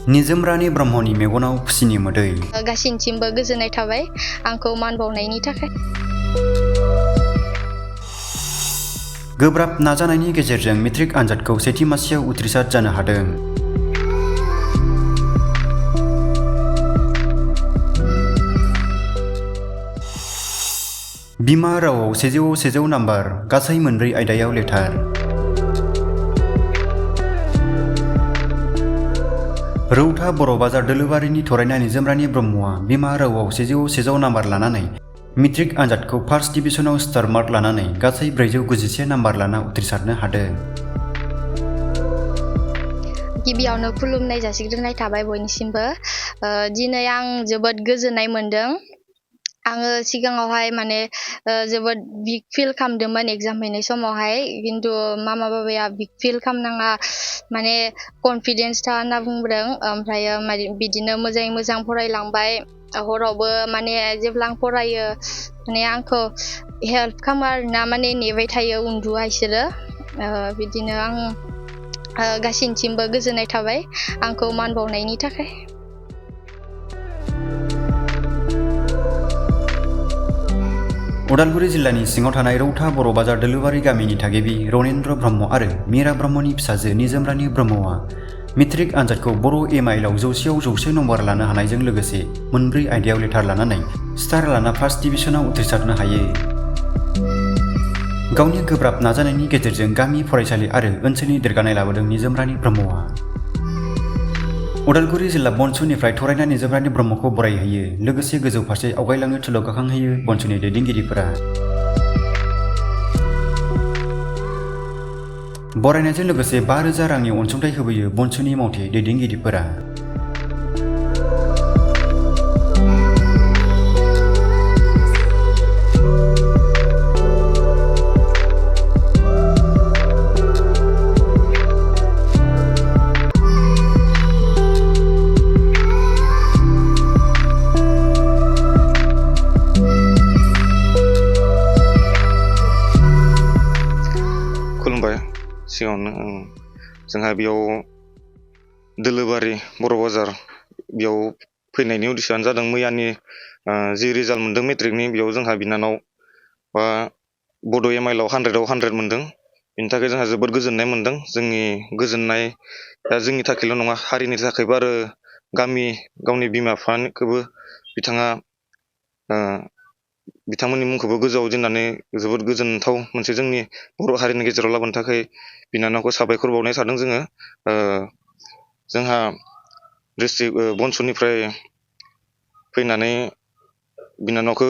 निजोमरानि ब्रह्मनि मेगनाव खुसिनि मोदै गासिनिथिंबो गोजोननाय थाबाय आंखौ मान बावनायनि थाखाय। गोब्राब नाजानायनि गेजेरजों मेट्रिक आनजादखौ सेथि मासियाव उथ्रिसार जानो हादों। बिमा रावआव 100 नाम्बार, गासै मोनब्रै आयदायाव लेटार। रौता बर' बाजार दोलोबारिनि थरायना निजोमरानि ब्रह्मआ बिमा रावआव 100 नाम्बार लानानै मेट्रिक आनजादखौ फार्स्ट डिभिजनाव स्टार मार्क लानानै गासै 491 नाम्बार लाना उथ्रिसारनो हादों। गिबियावनो खुलुमनाय जासिग्रोनाय थाबाय बयनिसिमबो। दिनै आं जोबोद गोजोननाय मोनदों। आङो सिगाङावहाय जोबोद बिग फिल खालामदोंमोन एग्जाम हैनाय समावहाय, खिन्थु मामा बाबाया बिग फिल खालामनाङा कनफिडेन्स था होनना बुंदों। ओमफ्राय बिदिनो मोजाङै मोजां फरायलांबाय। हरावबो जेब्ला आं फरायो आंखौ हेल्प खालामो आरोना, नेबाय थायो उन्दुआ इसोरो। बिदिनो आं गासिनिथिंबो गोजोननाय थाबाय आंखौ मान बावनायनि थाखाय। उदालगुरि जिल्लानि सिङाव थानाय रौता बर' बाजार दोलोबारि गामिनि थागिबि रनेन्द्र ब्रह्म आरो मीरा ब्रह्मनि फिसाजो निजोमरानि ब्रह्मआ मेट्रिक आनजादखौ बर' एमआइएलआव 100 आव 100 नम्बर लानो हानायजों लोगोसे मोनब्रै आयदायाव लेटार लानानै स्टार लाना फार्स्ट डिभिजनाव उथ्रिसारनो हायो। गावनि गोब्राब नाजानायनि गेजेरजों गामि फरायसालि आरो ओनसोलनि देरगानाय लाबोदों निजोमरानि ब्रह्मआ। उदालगुरि जिल्ला बनसुनिफ्राय थरायना निजोमरानि ब्रह्मखौ बरायहैयो, लोगोसे गोजौ फारसे आवगायलांनो थुलुंगाखांहोयो बनसुनि दैदेनगिरिफोरा। बरायनायजों लोगोसे 5,000 रांनि अनसुंथाइ होबोयो बनसुनि मावथि दैदेनगिरिफोरा। खुलुमबाय। सिगाङावनो जोंहा बेयाव दोलोबारि बर' बाजार बेयाव फैनायनि उद्देশ্যआनो जादों मैयानि जि रिजाल्ट मोन्दों मेट्रिकनि, बेयाव जोंहा बिनानाव बा बड' एमआइएलआव 100आव 100 मोन्दों। बेनि थाखाय जोंहा जोबोद गोजोननाय मोन्दों। जोंनि गोजोननाया जोंनि थाखायल' नङा, हारिनि थाखायबो आरो गावनि बिमा बिफाखौबो बिथांमोननि मुंखौबो गोजौआव दोननानै जोबोद गोजोनथाव मोनसे जोंनि बर' हारिनि गेजेराव लाबोनो थाखाय बिनानावखौ साबायखर बावनाय थादों जोङो। जोंहा डिस्ट्रिक्ट बनसुनिफ्राय फैनानै बिनानावखौ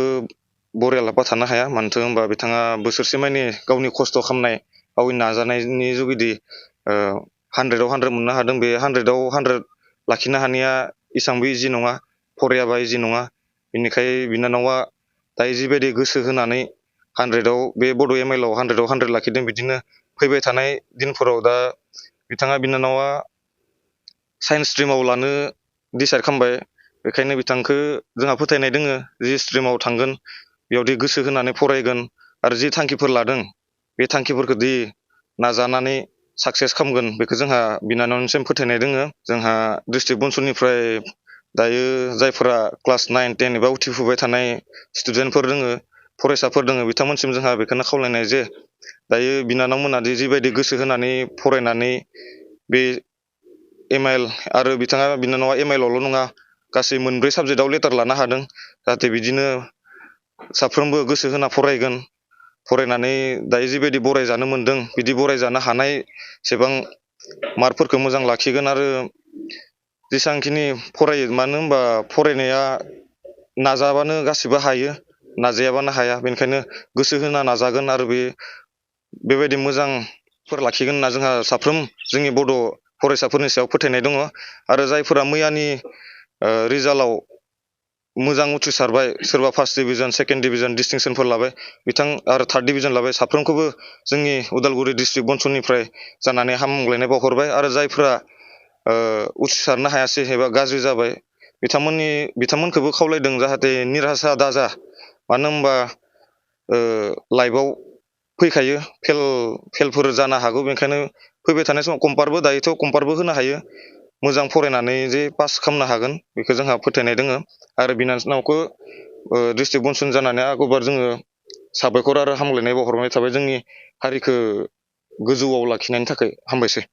बराया लाफा थानो हाया, मानोथो होनबा बिथाङा बोसोरसे मानि गावनि खस्थ' खालामनाय, गावनि नाजानायनि जुगिदि 100आव 100 मोननो हादों। बे 100आव 100 लाखिनो हानाया एसेबांबो इजि नङा, फरायाबा इजि नङा। बेनिखायनो बिनानावा दायो जिबायदि गोसो होनानै 100आव बे बड' एमआइएलआव 100आव 100 लाखिदों, बिदिनो फैबाय थानाय दिनफोराव दा बिनानावा साइन्स स्ट्रिमाव लानो डिसाइड खालामबाय। बेखायनो बिथांखौ जोंहा फोथायनाय दोङो, जि स्ट्रिमाव थांगोन बेयावदि गोसो होनानै फरायगोन आरो जि थांखिफोर लादों बे थांखिफोरखौ दि नाजानानै साक्सेस खालामगोन, बेखौ जोंहा बिनानावनिसिम फोथायनाय दोङो। जोंहा डिस्ट्रिक्ट बनसुनिफ्राय दायो जायफोरा क्लास 9, 10 एबा उथ्रिफुबाय थानाय स्टुडेन्टफोर दोङो, फरायसाफोर दोङो, बिथांमोनसिम जोंहा बेखौनो खावलायनाय जे दायो बिनानावमोना जिबायदि गोसो होनानै फरायनानै बे एमआइएल आरो बिनानावा एमआइएलआवल' नङा, गासै मोनब्रै साबजेक्टआव लेटार लानो हादों। जाहाथे बिदिनो साफ्रोमबो गोसो होना फरायनानै दायो जिबायदि बरायजानो मोन्दों, बिदि बरायजानो हानाय एसेबां मार्कफोरखौ मोजां लाखिगोन आरो जेसेबांखिनि फरायो, मानो होनबा फरायनाया नाजाबानो गासिबो हायो, नाजायाबानो हाया। बेनिखायनो गोसो होना नाजागोन आरो बेबायदि मोजांफोर लाखिगोन होनना जोंहा साफ्रोम जोंनि बड' फरायसाफोरनि सायाव फोथायनाय दङ। आरो जायफोरा मैयानि रिजाल्टआव मोजां उथ्रिसारबाय, सोरबा फार्स्ट डिभिजन, सेकेन्ड डिभिजन, डिस्टिंसनफोर लाबाय, आरो थार्ड डिभिजन लाबाय, साफ्रोमखौबो जोंनि उदालगुरि डिस्ट्रिक्ट बनसुनिफ्राय जानानै हामलायनाय बावहरबाय। आरो जायफोरा उथ्रिसारनो हायासै एबा गाज्रि जाबाय, बिथांमोनखौबो खावलायदों जाहाथे निरासा दाजा, मानो होनबा लाइफआव फैखायो, फेलफोर जानो हागौ। बेनिखायनो फैबाय थानाय समाव दायोथ' कम्पारबो होनो हायो। मोजां फरायनानै जे पास खालामनो हागोन बेखौ जोंहा फोथायनाय दोङो आरो बिनानावखौ डिस्ट्रिक्ट बन्सुन जानानै आगोबार जोङो साबायखर आरो हामलायनाय बावहरनाय थाबाय जोंनि हारिखौ गोजौआव लाखिनायनि थाखाय हामबायसै।